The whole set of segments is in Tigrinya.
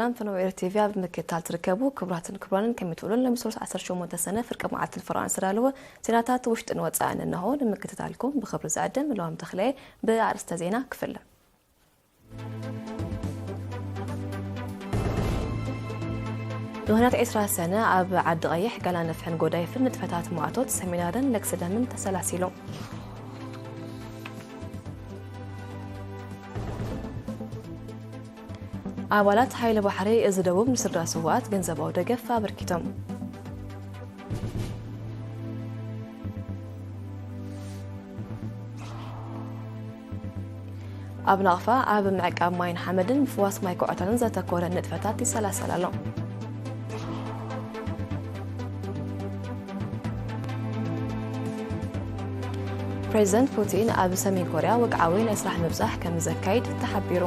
ኣንፈኖ ኤር ቲቪ ኣብ ምክትታል ትርከቡ ክቡራትን ክቡራንን ከመይ ትውሉን? ለምሶርስ ዓሰርተ ሸሞንተ ሰነ ፍርቂ መዓልቲ ንፈርቓን ዝተዳለወ ዜናታት ውሽጥን ወጻእን እነሆ ንምክትታልኩም ብኽብሪ ዝዕድም ሎም ተኽለየ። ብኣርእስተ ዜና ክፍለ። ንብኽናት ዕስራ ሰነ ኣብ ዓዲ ቀይሕ ጋላ ነፍሕን ጎዳይፍን ንጥፈታት ማእቶት ሰሚናርን ለክስደምን ተሰላሲሉ። ኣባላት ሓይሊ ባሕሪ እዚ ደቡብ ንስድራ ስውኣት ገንዘባዊ ደገፍ ኣበርኪቶም። ኣብ ናቕፋ ኣብ ምዕቃብ ማይን ሓመድን ምፍዋስ ማይ ኩዕታንን ዘተኮረ ንጥፈታት ይሰላሰል ኣሎ። ፕሬዚደንት ፑቲን ኣብ ሰሜን ኮርያ ወግዓዊ ናይ ስራሕ ምብጻሕ ከም ዘካይድ ተሓቢሩ።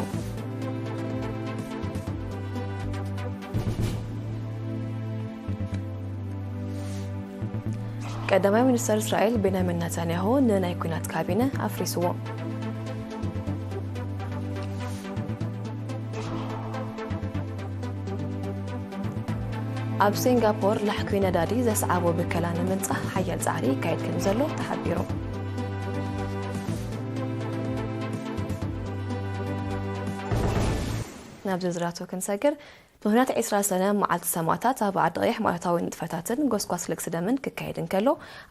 ቀዳማይ ሚኒስተር እስራኤል ቤንያሚን ናታንያሁ ንናይ ኲናት ካቢነ ኣፍሪስዎ። ኣብ ሴንጋፖር ላሕኲ ነዳዲ ዘስዓቦ ብከላ ንምንጻህ ሓያል ጻዕሪ ይካየድ ከም ዘሎ ተሓቢሩ። ናብ ዝርዝራቱ ክንሰግር፣ ብምኽንያት ዕስራ ሰነ መዓልቲ ሰማእታት ኣብ ዓዲ ቀይሕ ማእቶታዊ ንጥፈታትን ጎስጓስ ልግሲ ደምን ክካየድ እንከሎ፣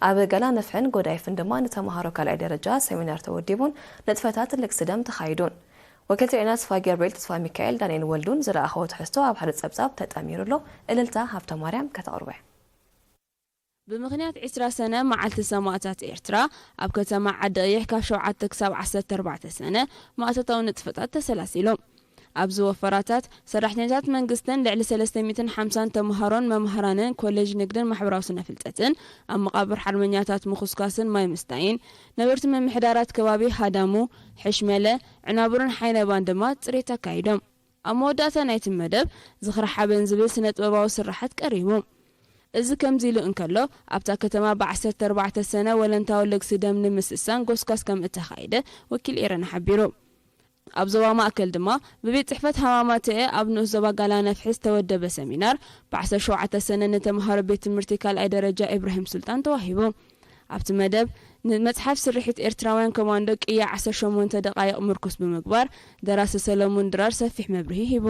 ኣብ ገላ ነፍሕን ጎዳይፍን ድማ ንተምሃሮ ካልኣይ ደረጃ ሰሚናር ተወዲቡን ንጥፈታት ልግሲ ደም ተኻይዱን። ወኪል ዜና ተስፋ ገብርኤል ተስፋ ሚካኤል ዳንኤል ወልዱን ዝረኣኸዎ ትሕዝቶ ኣብ ሓደ ጸብጻብ ተጠሚሩ ኣሎ። እልልታ ሃብተ ማርያም ከተቕርቦ እያ። ብምኽንያት ዕስራ ሰነ መዓልቲ ሰማእታት ኤርትራ፣ ኣብ ከተማ ዓዲ ቀይሕ ካብ ሸውዓተ ክሳብ ዓሰርተ ኣርባዕተ ሰነ ማእቶታዊ ንጥፈታት ተሰላሲሎም። ኣብዚ ወፈራታት፣ ሰራሕተኛታት መንግስትን ልዕሊ ሰለስተ ሚእትን ሓምሳን ተምሃሮን መምህራንን ኮሌጅ ንግድን ማሕበራዊ ስነ ፍልጠትን፣ ኣብ መቓብር ሓርበኛታት ምኹስኳስን ማይ ምስታይን፣ ነበርቲ ምምሕዳራት ከባቢ ሃዳሙ፣ ሕሽመለ፣ ዕናቡርን ሓይነባን ድማ ጽሬት ኣካይዶም። ኣብ መወዳእታ ናይቲ መደብ፣ ዝኽሪ ሓበን ዝብል ስነ ጥበባዊ ስርሓት ቀሪቡ። እዚ ከምዚ ኢሉ እንከሎ፣ ኣብታ ከተማ ብዓሰርተ ኣርባዕተ ሰነ ወለንታዊ ልግሲ ደም ንምስሳን ጎስጓስ ከም እተኻየደ ወኪል ኤረና ሓቢሩ። ኣብ ዞባ ማእከል ድማ፣ ብቤት ጽሕፈት ሃማማተኤ ኣብ ንኡስ ዞባ ጋላ ነፍሒ ዝተወደበ ሰሚናር፣ ብዓሰርተ ሸውዓተ ሰነ ንተምሃሮ ቤት ትምህርቲ ካልኣይ ደረጃ ኢብራሂም ሱልጣን ተዋሂቡ። ኣብቲ መደብ፣ ንመጽሓፍ ስርሒት ኤርትራውያን ኮማንዶ ቅያ ዓሰርተ ሸሞንተ ደቓይቕ ምርኩስ ብምግባር፣ ደራሲ ሰለሙን ድራር ሰፊሕ መብርሂ ሂቡ።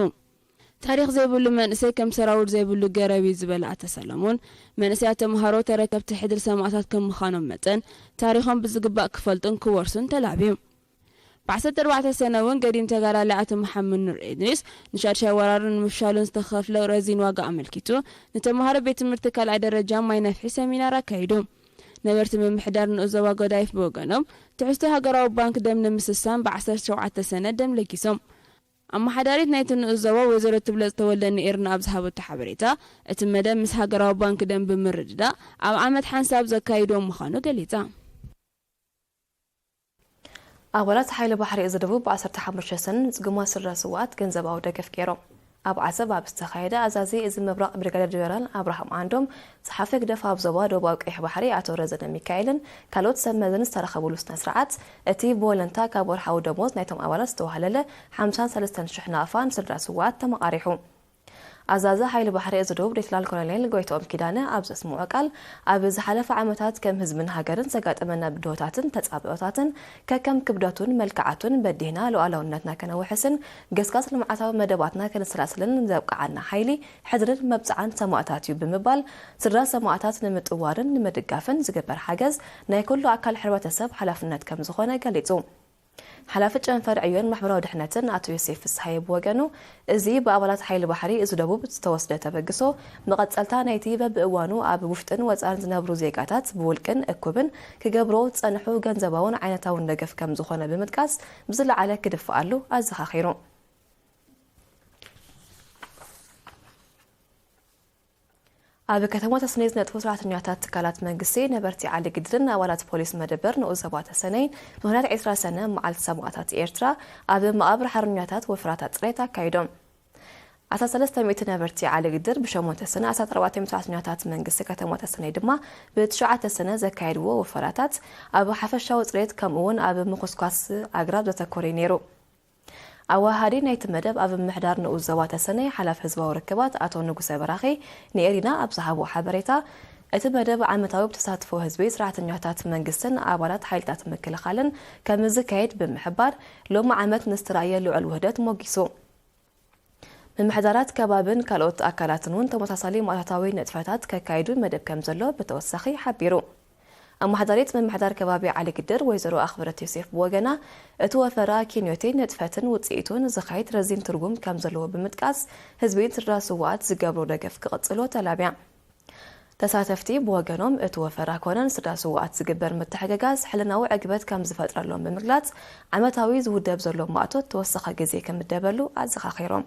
ታሪኽ ዘይብሉ መንእሰይ ከም ሰራውር ዘይብሉ ገረብ እዩ ዝበለ ኣቶ ሰለሙን፣ መንእሰያት ተምሃሮ ተረከብቲ ሕድሪ ሰማእታት ከም ምዃኖም መጠን፣ ታሪኾም ብዝግባእ ክፈልጡን ክወርሱን ተላብዩ። ብዓሰርተ ኣርባዕተ ሰነ እውን ገዲም ተጋዳላይ ኣቶ መሓመድ ኑር ኢድሪስ ንሻድሻይ ወራርን ንምፍሻሉን ዝተኸፍለ ረዚን ዋጋ ኣመልኪቱ፣ ንተምሃሮ ቤት ትምህርቲ ካልኣይ ደረጃ ማይ ነፍሒ ሰሚናር ኣካይዱ። ነበርቲ ምምሕዳር ንኡስ ዞባ ጎዳይፍ ብወገኖም፣ ትሕዝቶ ሃገራዊ ባንክ ደም ንምስሳን ብዓሰርተ ሸውዓተ ሰነ ደም ለጊሶም። ኣመሓዳሪት ናይቲ ንኡስ ዞባ ወይዘሮ ትብለጽ ተወልደ ንኤርና ኣብ ዝሃበቶ ሓበሬታ፣ እቲ መደብ ምስ ሃገራዊ ባንክ ደም ብምርድዳእ፣ ኣብ ዓመት ሓንሳብ ዘካይድዎ ምዃኑ ገሊጻ። ኣባላት ሓይሊ ባሕሪ እዚ ደቡብ ብዓሰርተ ሓሙሽተ ሰነ ንጽጉማት ስድራ ስውኣት ገንዘባዊ ደገፍ ገይሮም። ኣብ ዓሰብ ኣብ ዝተኻየደ፣ ኣዛዚ እዚ ምብራቕ ብሪጋደር ጀነራል ኣብርሃም ዓንዶም፣ ጸሓፊ ህግደፍ ኣብ ዞባ ደቡባዊ ቀይሕ ባሕሪ ኣቶ ረዘነ ሚካኤልን ካልኦት ሰብ መዝን ዝተረኸብሉ ስነ ስርዓት፣ እቲ ብወለንታ ካብ ወርሓዊ ደሞዝ ናይቶም ኣባላት ዝተዋህለለ ሓምሳን ሰለስተን ሽሕ ናቕፋ ንስድራ ስውኣት ተመቓሪሑ። ኣዛዚ ሓይሊ ባሕሪ እዚ ደቡብ ሌተናል ኮሎኔል ጎይትኦም ኪዳነ ኣብ ዘስምዖ ቃል፣ ኣብ ዝሓለፈ ዓመታት ከም ህዝብን ሃገርን ዘጋጠመና ብድሆታትን ተጻብኦታትን ከከም ክብደቱን መልክዓቱን በዲህና ሉዓላውነትና ከነውሕስን ገስጋስ ልምዓታዊ መደባትና ከነሰላስልን ዘብቅዓና ሓይሊ ሕድርን መብጽዓን ሰማእታት እዩ ብምባል፣ ስድራ ሰማእታት ንምጥዋርን ንምድጋፍን ዝግበር ሓገዝ ናይ ኩሉ ኣካል ሕብረተሰብ ሓላፍነት ከም ዝኾነ ገሊጹ። ሓላፊ ጨንፈር ዕዮን ማሕበራዊ ድሕነትን ኣቶ ዮሴፍ ፍስሃየ ብወገኑ፣ እዚ ብኣባላት ሓይሊ ባሕሪ እዚ ደቡብ ዝተወስደ ተበግሶ፣ መቐጸልታ ናይቲ በብእዋኑ ኣብ ውሽጥን ወጻእን ዝነብሩ ዜጋታት ብውልቅን እኩብን ክገብሮ ዝጸንሑ ገንዘባውን ዓይነታውን ደገፍ ከም ዝኾነ ብምጥቃስ፣ ብዝለዓለ ክድፍኣሉ ኣዘኻኺሩ። ኣብ ከተማ ተሰነይ ዝነጥፉ ሰራሕተኛታት ትካላት መንግስቲ፣ ነበርቲ ዓሊ ግድርን ኣባላት ፖሊስ መደበር ንኡስ ዞባ ተሰነይ፣ ምኽንያት ዕስራ ሰነ መዓልቲ ሰማእታት ኤርትራ፣ ኣብ መቓብር ሓርበኛታት ወፍራታት ጽሬት ኣካይዶም። ኣስታት ሰለስተ ሚእቲ ነበርቲ ዓሊ ግድር ብሸሞንተ ሰነ፣ ኣስታት ኣርባዕተ ሚእቲ ሰራሕተኛታት መንግስቲ ከተማ ተሰነይ ድማ ብትሽዓተ ሰነ ዘካየድዎ ወፈራታት፣ ኣብ ሓፈሻዊ ጽሬት ከምኡ'ውን ኣብ ምኹስኳስ ኣግራብ ዘተኮረ እዩ ነይሩ። ኣዋሃዲ ናይቲ መደብ ኣብ ምምሕዳር ንኡስ ዞባ ተሰነይ ሓላፊ ህዝባዊ ርክባት ኣቶ ንጉሰ በራኺ ንኤሪና ኣብ ዝሃቦ ሓበሬታ፣ እቲ መደብ ዓመታዊ ብተሳትፎ ህዝቢ፣ ሰራሕተኛታት መንግስትን ኣባላት ሓይልታት ምክልኻልን ከም ዝካየድ ብምሕባር፣ ሎሚ ዓመት ንዝተራእየ ልዑል ውህደት ሞጊሱ። ምምሕዳራት ከባብን ካልኦት ኣካላትን እውን ተመሳሳሊ ማእታታዊ ንጥፈታት ከካይዱ መደብ ከም ዘሎ ብተወሳኺ ሓቢሩ። ኣመሓዳሪት ምምሕዳር ከባቢ ዓሊ ግድር ወይዘሮ ኣኽብረት ዮሴፍ ብወገና፣ እቲ ወፈራ ኪንዮቲ ንጥፈትን ውፅኢቱን ዝኻይድ ረዚን ትርጉም ከም ዘለዎ ብምጥቃስ፣ ህዝቢ ስድራ ስውኣት ዝገብሮ ደገፍ ክቕፅሎ ተላብያ። ተሳተፍቲ ብወገኖም፣ እቲ ወፈራ ኮነ ንስድራ ስውኣት ዝግበር ምትሕግጋዝ ሕልናዊ ዕግበት ከም ዝፈጥረሎም ብምግላጽ፣ ዓመታዊ ዝውደብ ዘሎ ማእቶት ተወሳኺ ግዜ ክምደበሉ ኣዘኻኺሮም።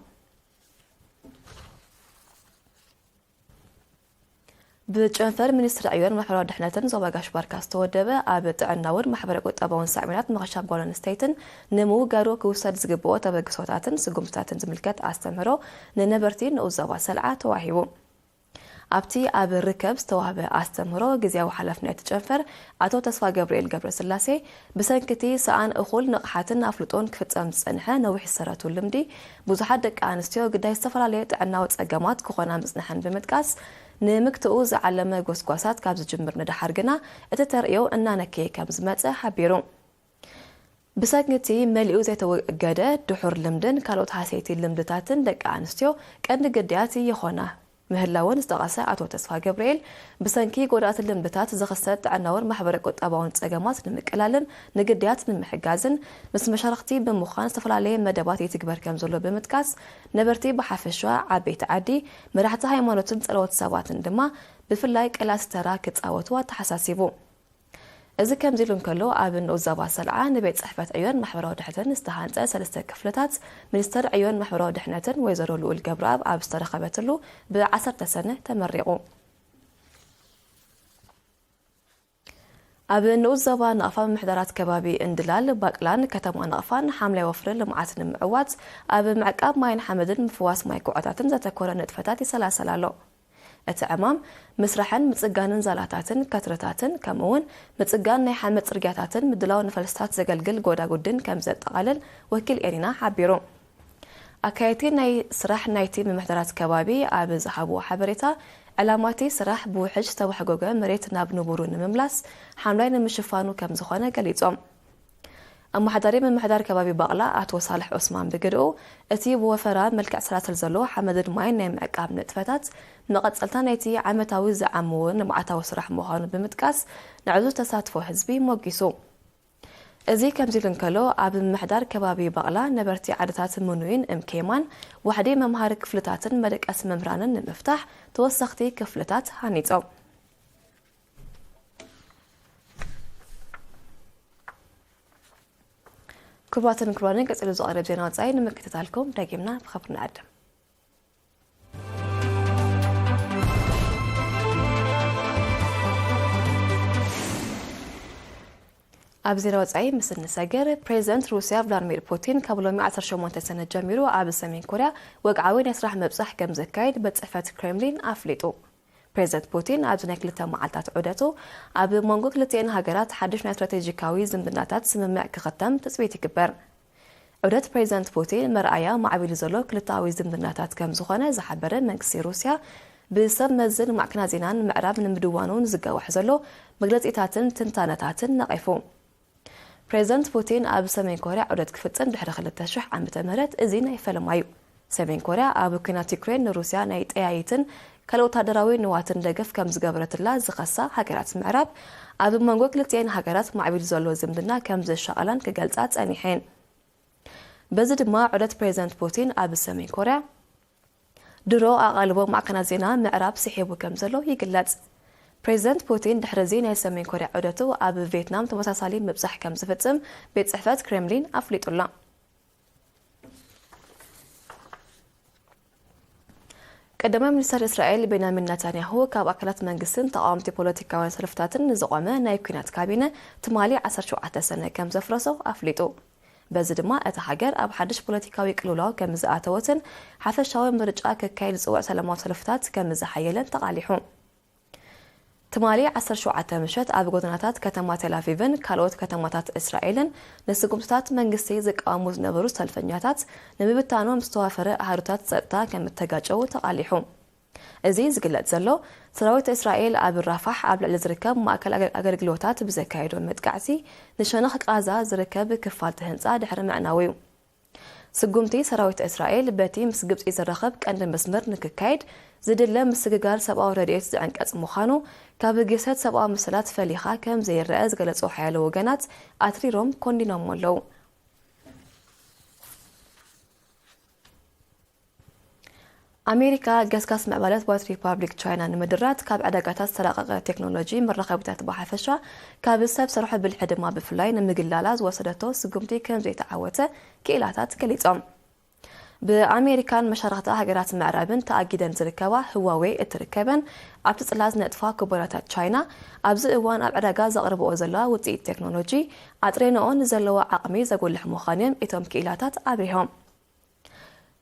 ብጨንፈር ሚኒስትሪ ዕዮን ማሕበራዊ ድሕነትን ዞባ ጋሽ ባርካ ዝተወደበ፣ ኣብ ጥዕናውን ማሕበረ ቁጠባውን ሳዕቤናት ምኽሻብ ጓል ኣንስተይትን ንምውጋዱ ክውሰድ ዝግብኦ ተበግሶታትን ስጉምትታትን ዝምልከት ኣስተምህሮ ንነበርቲ ንኡስ ዞባ ሰልዓ ተዋሂቡ። ኣብቲ ኣብ ርከብ ዝተዋህበ ኣስተምህሮ፣ ግዝያዊ ሓላፊ ናይቲ ጨንፈር ኣቶ ተስፋ ገብርኤል ገብረስላሴ፣ ብሰንኪ እቲ ሰኣን እኹል ንቕሓትን ኣፍልጦን ክፍጸም ዝጸንሐ ነዊሕ ዝሰረቱ ልምዲ፣ ብዙሓት ደቂ ኣንስትዮ ግዳይ ዝተፈላለየ ጥዕናዊ ጸገማት ክኾና ምጽንሐን ብምጥቃስ፣ ንምግትኡ ዝዓለመ ጎስጓሳት ካብ ዝጅምር ንደሓር ግና፣ እቲ ተርእዮ እናነከየ ከም ዝመጸ ሓቢሩ። ብሰንኪ እቲ መሊኡ ዘይተወገደ ድሑር ልምድን ካልኦት ሃሰይቲ ልምድታትን ደቂ ኣንስትዮ ቀንዲ ግዳያት ይኾና ምህላወን ዝጠቐሰ ኣቶ ተስፋ ገብርኤል፣ ብሰንኪ ጎዳእቲ ልምድታት ዝኽሰት ጥዕናውን ማሕበረ ቁጠባውን ጸገማት ንምቅላልን ንግዳያት ንምሕጋዝን ምስ መሻርኽቲ ብምዃን ዝተፈላለየ መደባት ይትግበር ከም ዘሎ ብምጥቃስ፣ ነበርቲ ብሓፈሻ፣ ዓበይቲ ዓዲ፣ መራሕቲ ሃይማኖትን ጸለዎት ሰባትን ድማ ብፍላይ ቀላሲ ተራ ክጻወቱ ኣተሓሳሲቡ። እዚ ከምዚ ኢሉ እንከሎ፣ ኣብ ንኡስ ዞባ ሰልዓ ንቤት ጽሕፈት ዕዮን ማሕበራዊ ድሕነትን ዝተሃንጸ ሰለስተ ክፍልታት፣ ሚኒስተር ዕዮን ማሕበራዊ ድሕነትን ወይዘሮ ልኡል ገብረኣብ ኣብ ዝተረኸበትሉ፣ ብ ዓሰርተ ሰነ ተመሪቑ። ኣብ ንኡስ ዞባ ናቕፋ፣ ምምሕዳራት ከባቢ እንድላል፣ ባቅላን ከተማ ናቕፋን ሓምላይ ወፍሪ ልምዓት ንምዕዋት፣ ኣብ ምዕቃብ ማይን ሓመድን ምፍዋስ ማይ ኩዖታትን ዘተኮረ ንጥፈታት ይሰላሰል ኣሎ። እቲ ዕማም፣ ምስራሕን ምጽጋንን ዛላታትን ከትርታትን፣ ከምኡ'ውን ምጽጋን ናይ ሓመድ ጽርግያታትን ምድላው ንፈልስታት ዘገልግል ጎዳጉድን ከም ዘጠቓልል ወኪል ኤሪና ሓቢሩ። ኣካየድቲ ናይ ስራሕ ናይቲ ምምሕዳራት ከባቢ ኣብ ዝሃብዎ ሓበሬታ፣ ዕላማ እቲ ስራሕ ብውሕጅ ዝተባሕጎገ መሬት ናብ ንቡሩ ንምምላስ፣ ሓምላይ ንምሽፋኑ ከም ዝኾነ ገሊጾም። ኣመሓዳሪ ምምሕዳር ከባቢ ባቕላ ኣቶ ሳልሕ ዑስማን ብግድኡ፣ እቲ ብወፈራ መልክዕ ሰላስል ዘሎ ሓመድን ማይን ናይ ምዕቃብ ንጥፈታት መቐጸልታ ናይቲ ዓመታዊ ዝዓመወ ልምዓታዊ ስራሕ ምዃኑ ብምጥቃስ፣ ንዕዙዝ ተሳትፎ ህዝቢ ሞጊሱ። እዚ ከምዚ ኢሉ እንከሎ፣ ኣብ ምምሕዳር ከባቢ ባቕላ ነበርቲ ዓድታት ምኑይን እምኬማን ዋሕዲ መምሃሪ ክፍልታትን መደቀሲ መምህራንን ንምፍታሕ ተወሰኽቲ ክፍልታት ሃኒጾም። ክቡራትን ክቡራንን፣ ቀጺሉ ዝቐርብ ዜና ወጻኢ ንምክትታልኩም ደጊምና ብኽብሪ ንዕድም። ኣብ ዜና ወጻኢ ምስ እንሰግር፣ ፕሬዚደንት ሩስያ ቭላድሚር ፑቲን ካብ ሎሚ ዓሰርተ ሸሞንተ ሰነ ጀሚሩ ኣብ ሰሜን ኮርያ ወግዓዊ ናይ ስራሕ ምብጻሕ ከም ዘካይድ ቤት ጽሕፈት ክሬምሊን ኣፍሊጡ። ፕሬዚደንት ፑቲን ኣብዚ ናይ ክልተ መዓልታት ዑደቱ፣ ኣብ መንጎ ክልቲኤን ሃገራት ሓድሽ ናይ ስትራቴጂካዊ ዝምድናታት ስምምዕ ክኽተም ትጽቢት ይግበር። ዑደት ፕሬዚደንት ፑቲን መርኣያ ማዕቢሉ ዘሎ ክልተኣዊ ዝምድናታት ከም ዝኾነ ዝሓበረ መንግስቲ ሩስያ፣ ብሰብ መዝን ማዕከናት ዜናን ምዕራብ ንምድዋኑ ንዝጋዋሕ ዘሎ መግለጺታትን ትንታነታትን ነቒፉ። ፕሬዚደንት ፑቲን ኣብ ሰሜን ኮርያ ዑደት ክፍጽም ድሕሪ ክልተ ሽሕ ዓመተ ምህረት እዚ ናይ ፈለማ እዩ። ሰሜን ኮርያ ኣብ ኲናት ዩክሬን ንሩስያ ናይ ጠያይትን ካልእ ወታደራዊ ንዋትን ደገፍ ከም ዝገበረትላ ዝኸሳ ሃገራት ምዕራብ፣ ኣብ መንጎ ክልቲኤን ሃገራት ማዕቢሉ ዘሎ ዝምድና ከም ዘሻቐላን ክገልጻ ጸኒሐን። በዚ ድማ ዑደት ፕሬዚደንት ፑቲን ኣብ ሰሜን ኮርያ ድሮ ኣቓልቦ ማዕከናት ዜና ምዕራብ ስሒቡ ከም ዘሎ ይግለጽ። ፕሬዚደንት ፑቲን ድሕሪ እዚ ናይ ሰሜን ኮርያ ዑደቱ ኣብ ቪየትናም ተመሳሳሊ ምብጻሕ ከም ዝፍጽም ቤት ጽሕፈት ክሬምሊን ኣፍሊጡ ኣሎ። ቀዳማይ ሚኒስተር እስራኤል ቤንያሚን ናታንያሁ ካብ ኣካላት መንግስትን ተቓወምቲ ፖለቲካውያን ሰልፍታትን ንዝቖመ ናይ ኲናት ካቢነ ትማሊ ዓሰርተ ሸውዓተ ሰነ ከም ዘፍረሶ ኣፍሊጡ። በዚ ድማ እታ ሃገር ኣብ ሓድሽ ፖለቲካዊ ቅልውላው ከም ዝኣተወትን ሓፈሻዊ ምርጫ ክካየድ ዝጽውዕ ሰላማዊ ሰልፍታት ከም ዝሓየለን ተቓሊሑ። ትማሊ ዓሰርተ ሸውዓተ ምሸት ኣብ ጎደናታት ከተማ ቴልኣቪቭን ካልኦት ከተማታት እስራኤልን ንስጉምትታት መንግስቲ ዝቃወሙ ዝነበሩ ሰልፈኛታት ንምብታኖም ዝተዋፈረ ኣሃዱታት ጸጥታ ከም እተጋጨዉ ተቓሊሑ። እዚ ዝግለጽ ዘሎ፣ ሰራዊት እስራኤል ኣብ ራፋሕ ኣብ ልዕሊ ዝርከብ ማእከል ኣገ-፣ ኣገልግሎታት ብዘካየዶ መጥቃዕቲ ንሸነኽ ቃዛ ዝርከብ ክፋል እቲ ህንጻ ድሕሪ ምዕናዉ እዩ። ስጉምቲ ሰራዊት እስራኤል በቲ ምስ ግብጺ ዝራኸብ ቀንዲ መስመር ንክካየድ ዝድለ ምስግጋር ሰብኣዊ ረድኤት ዝዕንቀጽ ምዃኑ ካብ ግህሰት ሰብኣዊ መሰላት ፈሊኻ ከም ዘይረኣ ዝገለጹ ሓያሎ ወገናት ኣትሪሮም ኮንዲኖሞ ኣለዉ። ኣሜሪካ ገስጋስ ምዕባለ ህዝባዊት ሪፓብሊክ ቻይና ንምድራት ካብ ዕዳጋታት ዝተራቐቐ ቴክኖሎጂ መራኸቢታት ብሓፈሻ ካብ ሰብ ሰርሖ ብልሒ ድማ ብፍላይ ንምግላላ ዝወሰደቶ ስጉምቲ ከም ዘይተዓወተ ክኢላታት ገሊጾም። ብኣሜሪካን መሻርኽታ ሃገራት ምዕራብን ተኣጊደን ዝርከባ ህዋዌ እትርከበን ኣብቲ ጽላል ዝነጥፋ ኩባንያታት ቻይና ኣብዚ እዋን ኣብ ዕዳጋ ዘቕርብኦ ዘለዋ ውጽኢት ቴክኖሎጂ ኣጥሬንኦ ንዘለዎ ዓቕሚ ዘጉልሕ ምዃኑ እዮም እቶም ክኢላታት ኣብሪሆም።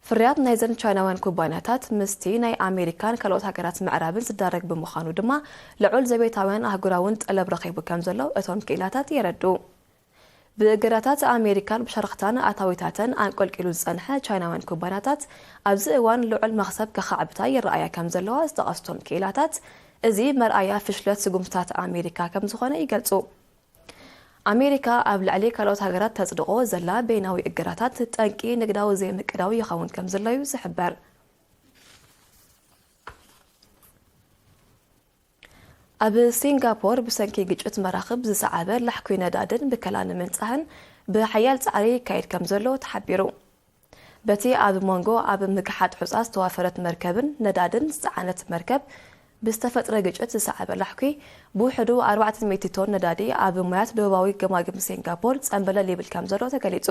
ፍርያት ናይዘን ቻይናውያን ኩባንያታት ምስቲ ናይ ኣሜሪካን ካልኦት ሃገራት ምዕራብን ዝዳረግ ብምዃኑ ድማ ልዑል ዘቤታውያን ኣህጉራውን ጠለብ ረኺቡ ከም ዘሎ እቶም ክኢላታት የረድኡ። ብእገዳታት ኣሜሪካን ብሸርኽታን ኣታዊታተን ኣንቆልቂሉ ዝጸንሐ ቻይናውያን ኩባንያታት ኣብዚ እዋን ልዑል መኽሰብ ከኻዕብታ ይረኣያ ከም ዘለዋ ዝጠቐሱ እቶም ክኢላታት፣ እዚ መርኣያ ፍሽለት ስጉምትታት ኣሜሪካ ከም ዝኾነ ይገልጹ። ኣሜሪካ ኣብ ልዕሊ ካልኦት ሃገራት ተጽድቖ ዘላ በይናዊ እገዳታት ጠንቂ ንግዳዊ ዘይምቅዳው ይኸውን ከም ዘሎ እዩ ዝሕበር። ኣብ ሲንጋፖር ብሰንኪ ግጭት መራኽብ ዝሰዓበ ላሕኲ ነዳድን ብከላ ንምንጻህን ብሓያል ጻዕሪ ይካየድ ከም ዘሎ ተሓቢሩ። በቲ ኣብ መንጎ ኣብ ምግሓጥ ሑጻ ዝተዋፈረት መርከብን ነዳድን ዝጸዓነት መርከብ ብዝተፈጥረ ግጭት ዝሰዓበ ላሕኲ ብውሕዱ ኣርባዕተ ሚእቲ ቶን ነዳዲ ኣብ ማያት ደቡባዊ ገማግም ሲንጋፖር ጸንበለል ይብል ከም ዘሎ ተገሊጹ።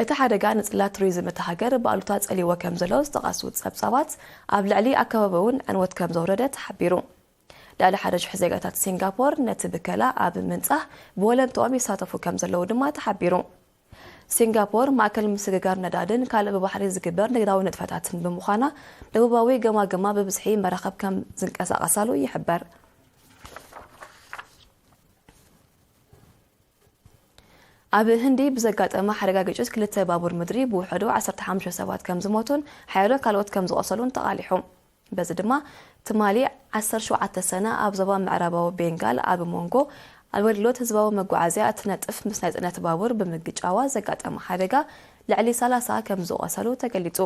እቲ ሓደጋ ንጽላት ቱሪዝም እታ ሃገር ብኣሉታ ጸሊዎ ከም ዘሎ ዝጠቐሱ ጸብጻባት፣ ኣብ ልዕሊ ኣከባቢ እውን ዕንወት ከም ዘውረደ ተሓቢሩ። ልዕሊ ሓደ ሽሕ ዜጋታት ሲንጋፖር ነቲ ብከላ ኣብ ምንጻህ ብወለንትኦም ይሳተፉ ከም ዘለዉ ድማ ተሓቢሩ። ሲንጋፖር ማእከል ምስግጋር ነዳድን ካልእ ብባሕሪ ዝግበር ንግዳዊ ንጥፈታትን ብምዃና፣ ደቡባዊ ገማግማ ብብዝሒ መራኽብ ከም ዝንቀሳቐሳሉ ይሕበር። ኣብ ህንዲ ብዘጋጠመ ሓደጋ ግጭት ክልተ ባቡር ምድሪ ብውሕዱ ዓሰርተ ሓሙሽተ ሰባት ከም ዝሞቱን ሓያሎ ካልኦት ከም ዝቖሰሉን ተቓሊሑ። በዚ ድማ ትማሊ ዓሰርተ ሸውዓተ ሰነ ኣብ ዞባ ምዕራባዊ ቤንጋል ኣብ መንጎ ኣገልግሎት ህዝባዊ መጓዓዝያ እትነጥፍ ምስ ናይ ጽዕነት ባቡር ብምግጫዋ ዘጋጠመ ሓደጋ ልዕሊ ሰላሳ ከም ዝቖሰሉ ተገሊጹ።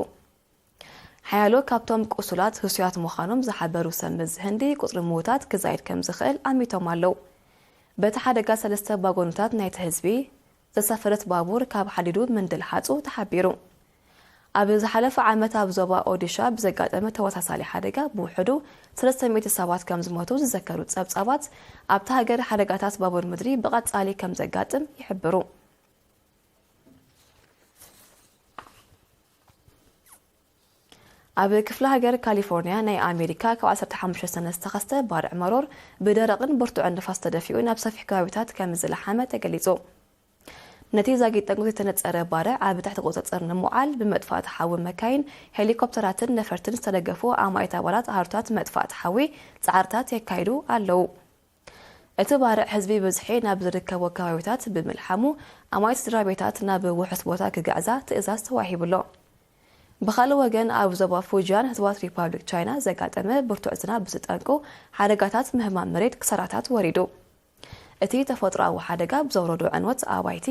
ሓያሎ ካብቶም ቁሱላት ህሱያት ምዃኖም ዝሓበሩ ሰብ መዚ ህንዲ፣ ቁጽሪ ምዉታት ክዛይድ ከም ዝኽእል ኣሚቶም ኣለዉ። በቲ ሓደጋ ሰለስተ ባጎንታት ናይቲ ህዝቢ ዘሳፈረት ባቡር ካብ ሓዲዱ ምንድልሓጹ ተሓቢሩ። ኣብ ዝሓለፈ ዓመት ኣብ ዞባ ኦዲሻ ብዘጋጠመ ተመሳሳሊ ሓደጋ ብውሕዱ ሰለስተ ሚእቲ ሰባት ከም ዝሞቱ ዝዘከሩ ጸብጻባት፣ ኣብታ ሃገር ሓደጋታት ባቡር ምድሪ ብቐጻሊ ከም ዘጋጥም ይሕብሩ። ኣብ ክፍለ ሃገር ካሊፎርኒያ ናይ ኣሜሪካ ካብ ዓሰርተ ሓሙሽተ ሰነ ዝተኸስተ ባርዕ መሮር ብደረቕን ብርቱዕን ንፋስ ተደፊኡ ናብ ሰፊሕ ከባቢታት ከም ዝለሓመ ተገሊጹ። ነቲ ዛጊት ጠንቁ ዘይተነጸረ ባርዕ ኣብ ትሕቲ ቁጽጽር ንምውዓል ብመጥፋእቲ ሓዊ መካይን፣ ሄሊኮፕተራትን ነፈርትን ዝተደገፉ ኣማኢት ኣባላት ኣሃዱታት መጥፋእቲ ሓዊ ጻዕርታት የካይዱ ኣለዉ። እቲ ባርዕ ህዝቢ ብዝሒ ናብ ዝርከቦ ከባቢታት ብምልሓሙ፣ ኣማኢት ስድራ ቤታት ናብ ውሑስ ቦታ ክግዕዛ ትእዛዝ ተዋሂቡ ኣሎ። ብኻልእ ወገን፣ ኣብ ዞባ ፉጂያን ህዝባዊት ሪፓብሊክ ቻይና ዘጋጠመ ብርቱዕ ዝናብ ብዝጠንቁ ሓደጋታት ምህማም መሬት ክሳራታት ወሪዱ። እቲ ተፈጥሮኣዊ ሓደጋ ብዘውረዶ ዕንወት ኣባይቲ፣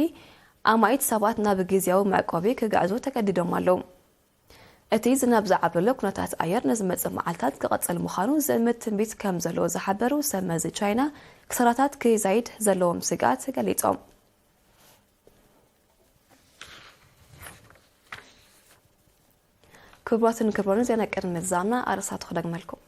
ኣማኢት ሰባት ናብ ግዝያዊ መዕቆቢ ክግዕዙ ተገዲዶም ኣለዉ። እቲ ዝናብ ዝዓብለሎ ኩነታት ኣየር ንዝመጽእ መዓልታት ክቐጽል ምዃኑ ዝእምት ትንቢት ከም ዘሎ ዝሓበሩ ሰብ መዚ ቻይና፣ ክሳራታት ክዛይድ ዘለዎም ስግኣት ገሊጾም። ክቡራትን ክቡራን፣ ዜና ቅድሚ ምዛምና ኣርእስታቱ ክደግመልኩም።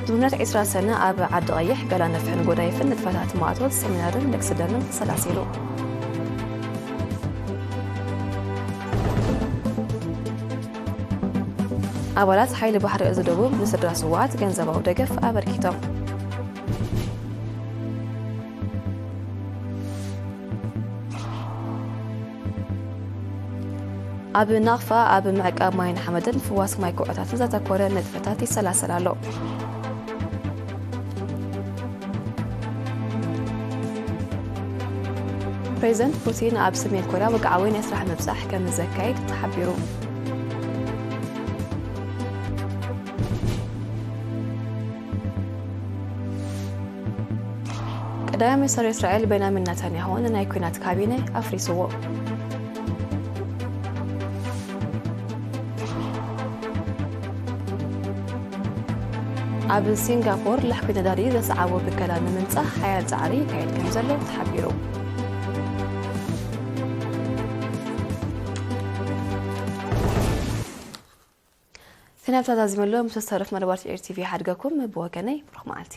ድሙነት ዕስራ ሰነ ኣብ ዓዲ ቀይሕ ገላ ነፍሕን ጎዳይፍን ንጥፈታት ማእቶት ሰሚናርን ንግስ ደምን ተሰላሲሉ። ኣባላት ሓይሊ ባሕሪ እዚ ደቡብ ንስድራ ስውኣት ገንዘባዊ ደገፍ ኣበርኪቶም። ኣብ ናቕፋ፣ ኣብ ምዕቃብ ማይን ሓመድን ፍዋስ ማይ ኩዕታትን ዘተኮረ ንጥፈታት ይሰላሰል ኣሎ። ፕሬዚደንት ፑቲን ኣብ ሰሜን ኮርያ ወግዓዊ ናይ ስራሕ ምብጻሕ ከም ዘካይድ ተሓቢሩ። ቀዳማይ ሚኒስተር እስራኤል ቤንያሚን ናታንያሁ ንናይ ኲናት ካቢነ ኣፍሪስዎ። ኣብ ሲንጋፖር ለሕኪ ነዳዲ ዘስዓቦ ብከላ ንምንጻህ ሓያል ጻዕሪ ይካየድ ከም ዘሎ ተሓቢሩ። ዜናታት ኣዚመሎም ምስ ዝተረፍ መደባት ኤር ቲቪ ሓድገኩም ብወገነይ ብሩኽ መዓልቲ።